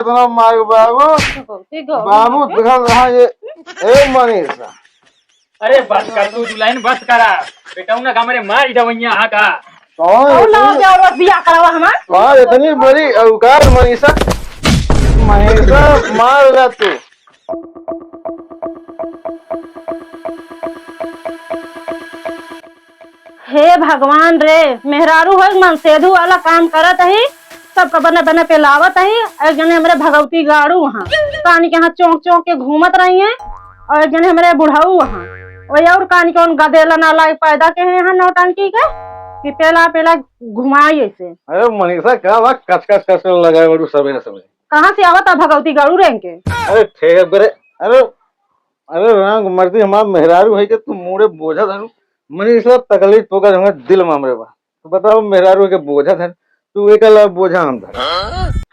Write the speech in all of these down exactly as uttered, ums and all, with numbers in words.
इतना मार बाबू। बाबू, देखा रहा ये। ए मनीषा। अरे बस कर तू दुल्हन, बस करा। बेटा उन्हें का मेरे मार ही दवैया हाँ का। कौन और लाओ इतनी, क्या और बिया करावा हमार? कौन इतनी बड़ी औकात मनीषा? मनीषा मार रहा तू। हे भगवान रे, मेहरारू होइक मनसेधू वाला काम करत ही, सबका बने बने पे लावत ही, एक जने हमरे भगवती गाड़ू वहाँ, कानी के यहाँ चौंक चौंक के घूमत रही हैं, और एक जने हमरे बुढ़ऊ वहाँ, वही और कानी के उन गदेला नालायक पैदा के हैं यहाँ नौटंकी के, कि पेला पेला घुमाई ऐसे। अरे मनीषा, का बा कच कच कच लगा बड़ू सबेरे सबेरे? कहाँ से आवत है भगवती गाड़ू रेंग के? अरे ठेक करे, अरे, अरे राम मर्दी, हमार मेहरारू है कि तू मूड़े बोझा धरू, मनीषा तकलीफ तो का दिल में हमरे बा। तो बताओ, मेहरारू के बोझा धर, तू एक अलग बोझा हम धर।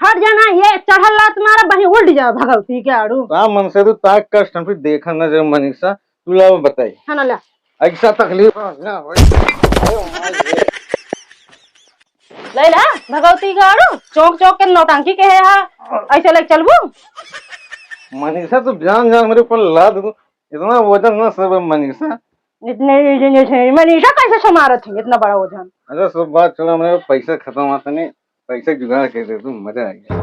हट जाना, ये चढ़ल ला तुम्हारा बही उल्ट जा भगवती के आड़ू। राम मन से तू ताक कष्ट हम फिर देखा ना जब मनीषा, तू लाओ बताई। है ना, ला। ऐसा तकलीफ ना होई। ले ला, भगवती के आड़ू, चौंक चौंक के नौटंकी के है हा, ऐसे ले चलबू? मनीषा, तू जान जान मेरे ऊपर लाद दू, इतना वजन ना सब मनीषा। इतने, इतने, इतने, मनीषा कैसे संभारत है इतना बड़ा वजन? अच्छा, सब बात छोड़ा, मेरे पैसा खत्म हुआ था नहीं, पैसा जुगाड़ कर दे तू, मजा आ गया।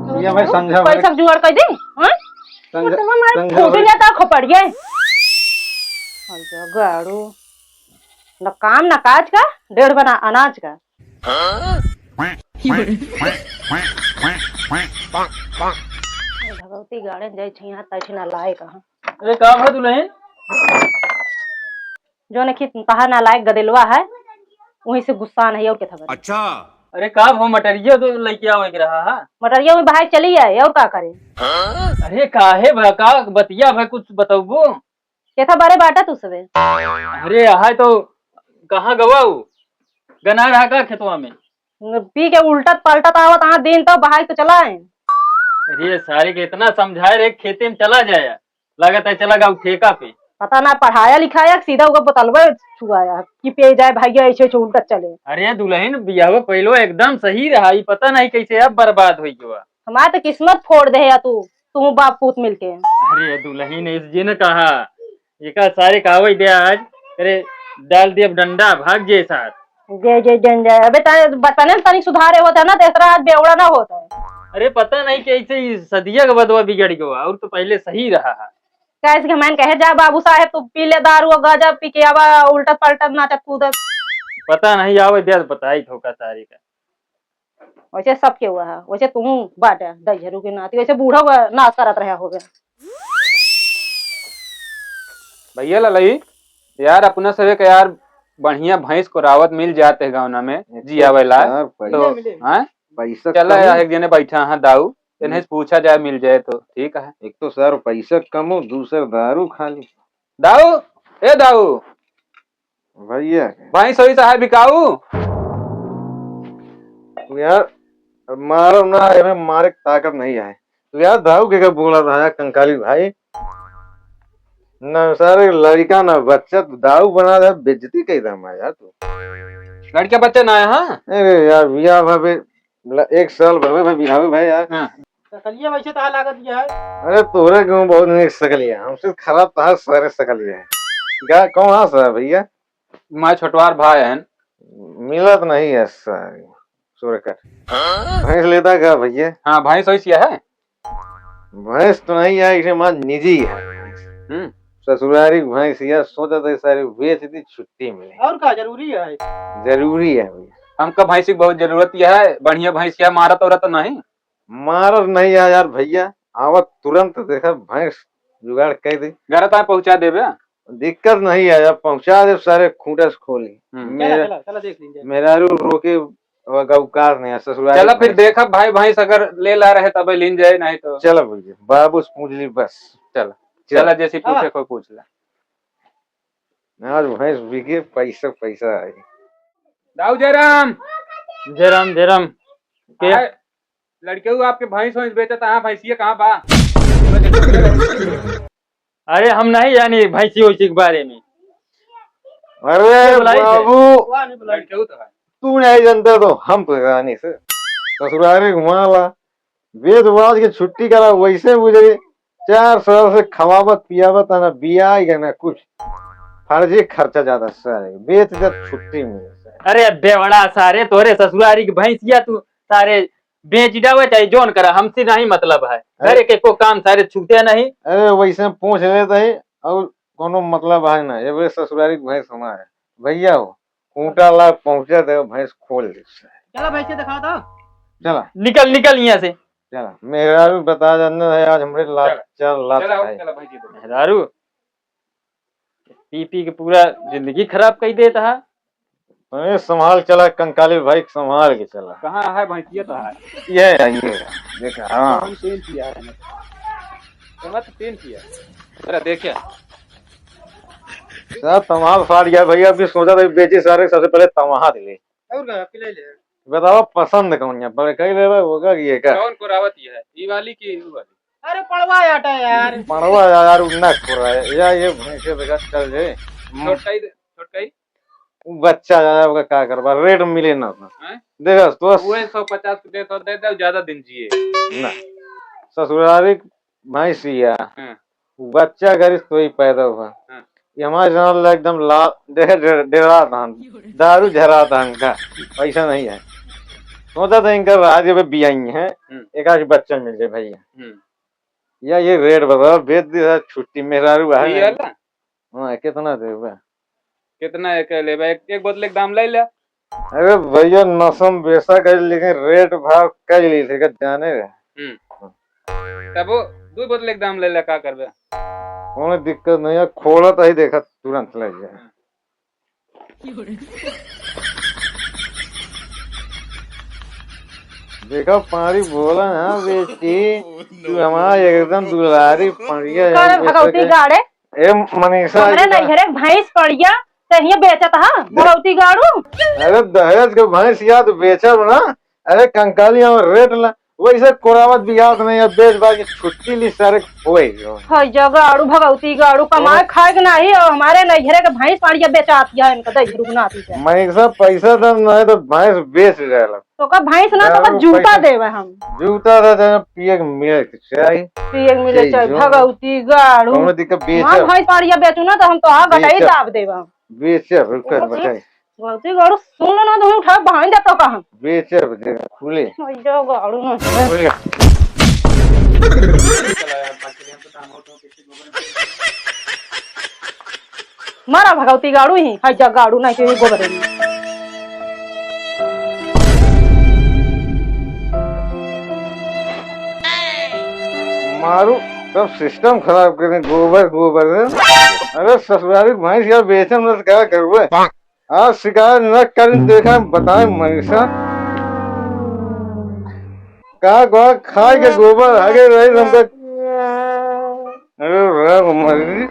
तो भैया, मैं समझा, पैसा जुगाड़ कर दे, हाँ? समझा, तो हमारे समझा फूट भाई। जाता खोपड़िए। अरे गाड़ू, न काम न काज का, डेढ़ बना अनाज का। भगवती गाड़े जाए छिया तैसे ना लाए कहाँ। अरे का भा दुल्हन? जो ने खित तहा ना लायक गदेलवा है, वहीं से गुस्सा नहीं और के था। अच्छा। अरे का भा मटरिया तो लेके आवे के रहा है? मटरिया में भाई चली आए और का करे? अरे काहे भा, का बतिया भा कुछ बतौबो? केथा बारे बाटा तू सबे? अरे, आहाय तो कहाँ गवा उ? गना रहा का खेतवा में? पी के उल्टत पलटत आवत, हाँ, दिन तो बहाई तो चला है। अरे, सारे के इतना समझाए रे, खेते में चला जाया। लागत है चला गवा ठेका पे। पता ना पढ़ाया लिखाया, सीधा ओकर बोतलवा छुआया कि पिए जाए भैया, ऐसे ऐसे उल्टत चले। अरे दुल्हन, बियाह पहलो एकदम सही रहा, ई पता नहीं कैसे अब बर्बाद होई गवा। हमार तो किस्मत फोड़ दे या तू, तू बाप पूत मिलके। अरे दुल्हन, ऐसे जे न कहा, एका सारे का आवई दे आज, अरे डाल दे अब डंडा, भाग जे साथ। जे, जे, जन, जय। अबे तारे बचपने में तनिक सुधारे होते ना, तो इस तरह आज बेवड़ा ना होता है। अरे पता नहीं कैसे ई सदिया का बदवा बिगड़ गवा, और तो पहले सही रहा है। कैसे के मैंने कहे, "जा बाबू साहेब, तू पी ले दारू और गांजा, पी के आवा, उल्टत पलटत नाचत कूदत।" पता नहीं, आवे दे, बताई थोका सारी का। वैसे सब के हुआ है, वैसे तू बाटे दहिजरू के नाती, वैसे बूढ़ा हुआ नाश करत रहे होगे। भैया ललई, यार, अपना सबे के यार बढ़िया भैंस को रावत मिल जाते गाँव में, एक तो जियावे ला। यार, तो, पैसा, हाँ? पैसा चला कम। यार, एक जने बैठा है दाऊ, इन्हें हम्म। पूछा जाए, मिल जाए तो ठीक है। एक तो सर पैसा कम हो, दूसर दारू खाली। दाऊ, ए दाऊ। भैया। भैंस वैस है बिकाऊ? तू यार, मारो ना, एमे मारे के ताकत नहीं है। तू यार दाऊ के का बोला था यार, कंकाली भाई? ना सारे लड़का ना बच्चा, तू दाऊ बना दे, बेइज्जती कई दे हमार यार तू। लड़का बच्चा ना है, हाँ? अरे यार, बियाह भावे, ल-, एक साल भवे भाई, बियाह भाई यार। हाँ। सकलिया वैसे तहा लागत ये है। अरे तोरे क्यों बहुत नीक सकलिया, हमसे खराब तहा सारे सकलिया है। का, कौन है सर भैया? मैं छोटवार भाई है। मिलत नहीं है सर, सुरकट। भैंस लेता का भैया? हाँ, भैंस वैसी है। भैंस तो नहीं है, इसे माँ निजी है। हम्म। ससुरारी भैंस या सोचा तो सारे बेच दी, छुट्टी मिले। और का जरूरी है? जरूरी है भैया। हमका भैंस की बहुत जरूरत है, बढ़िया भैंस या मारत औरत तो नहीं? मारत नहीं है यार भैया, आवत तुरंत देखा भैंस जुगाड़ कर दी। घर तक पहुँचा देबे? दिक्कत नहीं है यार, पहुँचा दे सारे खूंटा से खोली। हम्म। मेरा चला, चला, चला देख लीजिए। मेहरारू रोके अवकाश नहीं है ससुराल चला फिर में। देखा भाई, भैंस अगर ले ला रहे तबे लीन जाए, नहीं तो चला भैया, बाबू से पूछ ली बस। चला। चला। चला, जैसे हाँ। पूछे कोई पूछ ले। आज भैंस बिके, पैसा, पैसा आई। दाऊ जयराम। जयराम, जयराम। के? आए, लड़के हुआ आपके भैंस वैंस बेचत, हाँ, भैंसिया कहाँ बा? अरे हम नहीं जानी भैंसी वैसी के बारे में। अरे ये बुलाई थे। बाबू, लड़के हुआ तो है। तू नहीं जानता तो हम तो जानी से। ससुरारी घुमा ला। बेच बाच के छुट्टी करा, वैसे बुझे चार साल से खवावत पियावत है ना, बियाह ही ना कुछ, फर्जी खर्चा ज्यादा सारे, बेच दे छुट्टी मिले सारे। अरे बेवड़ा सारे, तोरे ससुरारी की भैंसिया तू सारे बेच डावे चाहे जोन करा, हमसे नहीं मतलब है। अरे घरे के को काम सारे छूटे नहीं। अरे वैसे पूछ लेते ही, और कोनो मतलब है ना, ये बोले ससुरारी की भैंस हमारे भैया हो, खूंटा ला पहुंचा दे, भैंस खोल दे। चला भैंस के दिखा दो। चला। निकल, निकल यहाँ से। चला, मेहरारू बता जाने है, आज हमरे लात चला। चार लात चला, खाए। चला भैंस के दिखा। मेहरारू पी पी के पूरा जिंदगी खराब कर देता है। अरे संभाल चला कंकाली भाई, संभाल के चला। कहाँ है भैंसिया तो है? ये है, ये है। देख, हाँ। कौन तेल पिया है? तो मत तेल पिया। जरा देखे। साहब, तमाल फाड़ गया भैया, अभी सोचा था बेचे सारे, सबसे पहले तमाहा ले। और का, पिलाई ले। बतावा पसंद कौन है, बड़े कई लेबे, होगा कि ये का? कौन कोरावत ये है? ई वाली की ऊ वाली? अरे पड़वा आटा यार। पड़वा यार, उ ना कोरा है। या ये भैंसे बेकार चल जे। छोटकाई दे, छोटकाई। उ बच्चा यार, ओका का करबा, रेट मिले ना ना। हैं? देखा तो उहे सौ पचास के दे, सौ दे दे, ज्यादा दिन जिए। ना। ससुरारी भैंसिया। हाँ। बच्चा करी तो ही पैदा हुआ। हाँ। ये हमारे जान ला एकदम ला-, डे-, डे-, डेरा धान, दारू झरा धान का, पैसा नहीं है। सोचा था इनका राज पे बियाई है, हम्म। एक आध बच्चा मिल जाए भैया। हम्म। या ये रेट बताओ, बेच दी है, छुट्टी मेहरारू है ये नहीं। वाला? हाँ, कितना देबा? कितना एक लेबा? एक, एक बोतल के दाम ले ले। अरे भैया, नसम बेसा कर, लेकिन रेट भाव कर ली थे, का जाने रहे। हम्म। तब वो दो बोतल के दाम ले ले, का करबे? कोनो दिक्कत नहीं है, खोला तो ही देखा, तुरंत ले जाए। हाँ। देखा पारी बोला ना बेटी, तू हमारा एकदम दुलारी पड़िया है, करे भगवती गाड़े। ए मनीषा, हमरे इधर नैहरे भैंस पड़िया, ते हियाँ बेचत हा, भगवती गाड़ू। अरे दहेज के भैंस या तो बेचब ना, अरे कंकाली और रेट ला, वैसे कोरावत बियात नहीं है, बेच बाकी छुट्टी ली सारे होए जो। हई जा गाड़ू, भगवती गाड़ू, कमाए खाए के नाही, और हमारे नैहरे के भैंस पड़िया बेचात या इनका दही रुगनाती है। मनीषा पैसा दम नहीं तो भैंस बेच जाएला। तो का भैंस ना तो का जूता देवे हम। जूता दे देना, पिए के मिले के चाही। पिए के मिले के चाही, भगवती गाड़ू। कौनो दिक्कत, बेचब। हम भैंस पाड़िया बेचू ना तो हम तो आ गटाई दाब देब हम। बेचब, रुक, बताई। भगवती गाड़ू सुन लो ना तो हम उठा भाई जाता का हम। बेचब, दे, खुले। ओए जो गाड़ू ना। खुले। मारा भगवती गाड़ू ही, हाय जा गाड़ू नहीं के गोबर में। मारू, सब सिस्टम खराब करे, गोबर, गोबर। अरे ससुरारी भैंस यार बेचन मत क्या करबे? आज शिकायत न करी, देखा, बताए मनीषा। का, का खाए के गोबर, आगे रही हमका। अरे राम मरी।